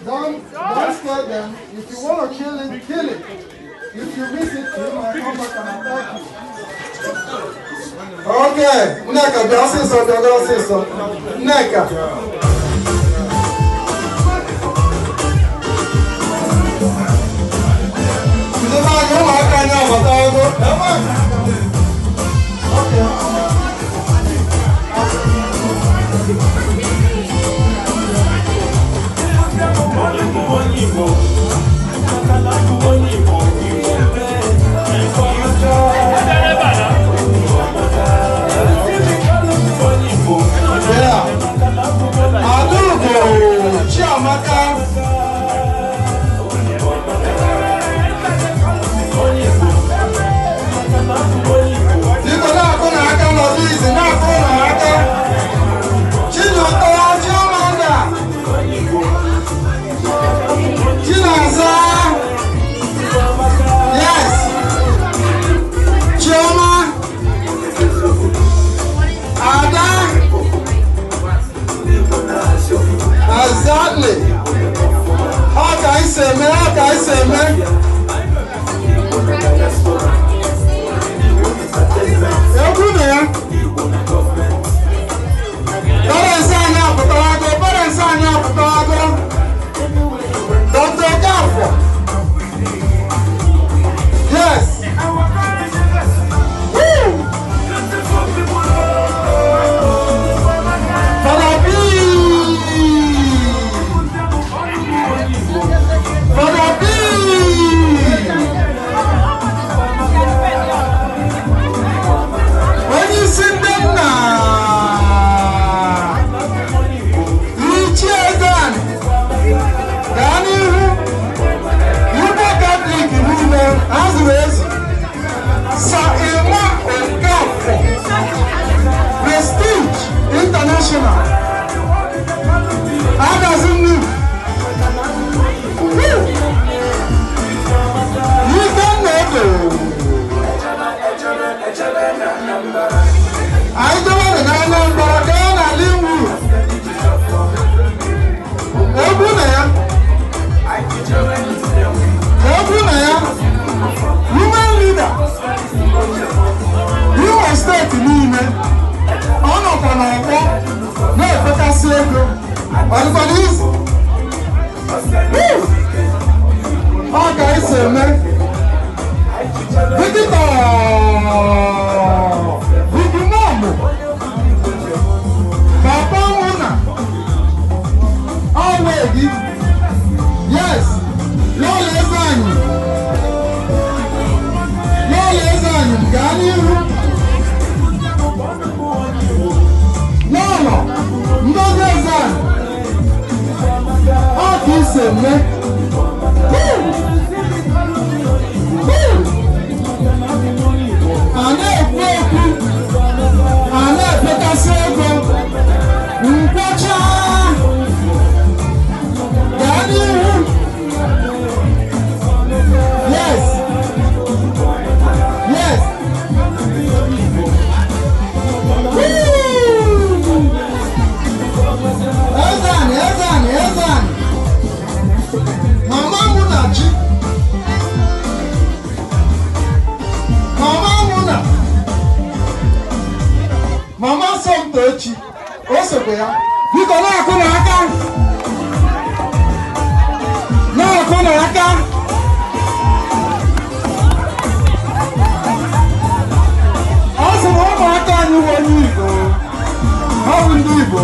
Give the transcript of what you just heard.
Don't scare them. If you want to kill it, kill it. If you miss it, you might come back and attack you. Okay. Nneka, bịa. Nneka. Ndị be anyị ụmụaka anyị abatago. Okay. Yeah. Adugo Chiamaka. Biko na-akụ n'aka nọdụ izi na-akụ n'aka. Chinụtọ Chiamanda. Chinaza. Yes. Chioma. Ada. Exactly. How can I say, man? How can I say, man? Parents are now, Dr. Okafor. Yes. Woo! Father B. Father B. When you see them now, Sir Okafor, Prestige International. How does it move? You don't know. I don't know, but I can't live. Women leader. Imo steeti niile, ọ nọkwa n'ọgbọ na-efekasị ego, ọ dịkwa n'izu. Ọ ka esi eme. Victor Vigimọmụ, Papa Muna, ọwa gị, yes, Lọla eze anyị. Lọla eze anyị gaa n'ihu. Lọlọ, Ngozi eze anyị, ọ ka isi eme. A na-ekwu okwu, a na-efekasị ego, nkwọcha gaa n'ihu. Yes. Yes. Woo! Ezani, Ezani, Ezani. O sokwa ya. Biko na-akụ n'aka. Na-akụ n'aka. Ọ sị na ụmụaka anyị wụ onye Igbo. Ha bụ ndị Igbo.